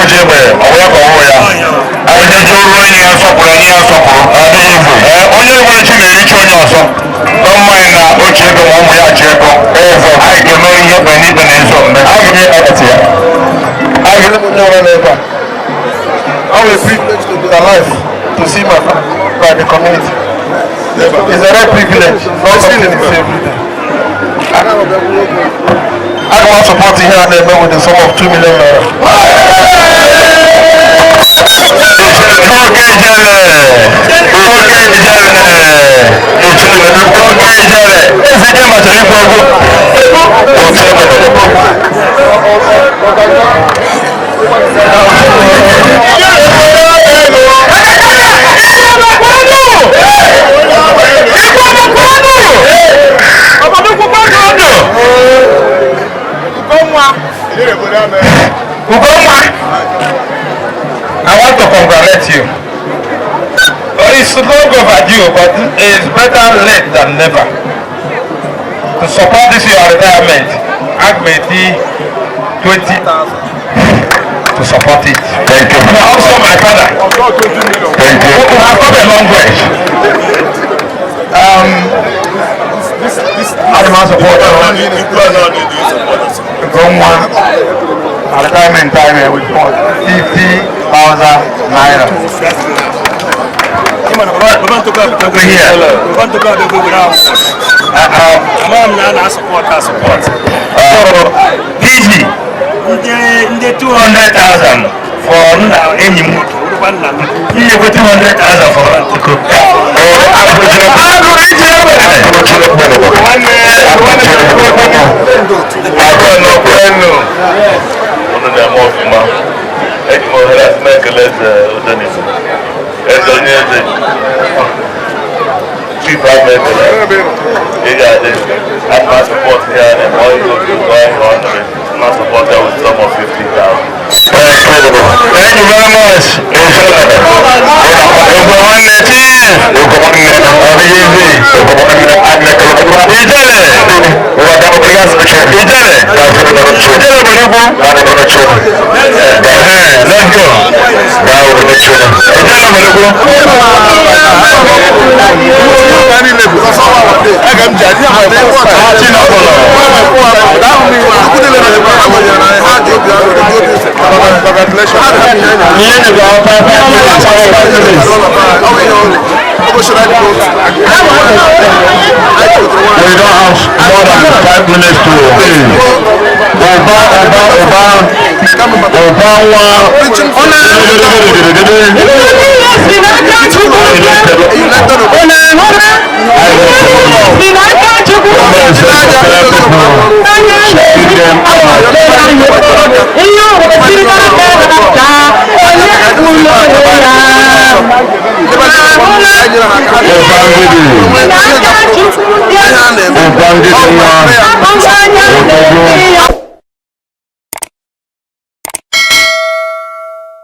Agụji egbe, ọ bụ ya ka ọ hụrụ ya. Onye ji olu onye ya nsọpụrụ, enye ya nsọpụrụ. Adịghị igwe. Ee, onye nwere chi na-erichi onye ọzọ. Don't mind na o ji ego ma ụmụ ya ji ego. Anyị ga-eme ihe kpere n'ikpe na ezi omume. Anyị ga-eme ya. I was privileged to be alive to see my family by the community. It's a rare privilege, not something you see every day. I want to support here and there with the sum of 2 million naira. Oke ijele! Oke ijele! Oke ijele! Eze ije machara ikwu okwu. Ugomma, I want to congratulate you. Oh, it's long overdue, but it's better late than never. To support this your retirement, Agmeti 20,000 to support it. Thank you. You are also my father. Thank you. We have come a long way. Adama support Ugomma retirement time with 50,000 naira. Over here. So, PG, 200,000 for nna enyi m nwoke, nyekwe 200,000 for Ntụko. Agụrụ iji egbe. Nwanne, Akọnọkwenu. Unu na-eme ọfụma. Eji m ohere asị m ekele eze Odenigbo. Eze onye eze. Chief ahụ ekele. Ị ga-adị. Ana m support ya na ọ ihe obi ụtọ ihe ọ nụrụ. Na support ya with sum of 50,000. Thank you very much. Ugbo nwanne chief. Ọ dịghị izi. Ijele. Ijele. Ijele nwere ikwu. Ehe, let's go. Ijele nwere ikwu. Chinọbụlọ. Ihe nyekwa 5 minutes. 5 minutes. We don't have more than 5 minutes to. Ọba ọba ọba ọba wa.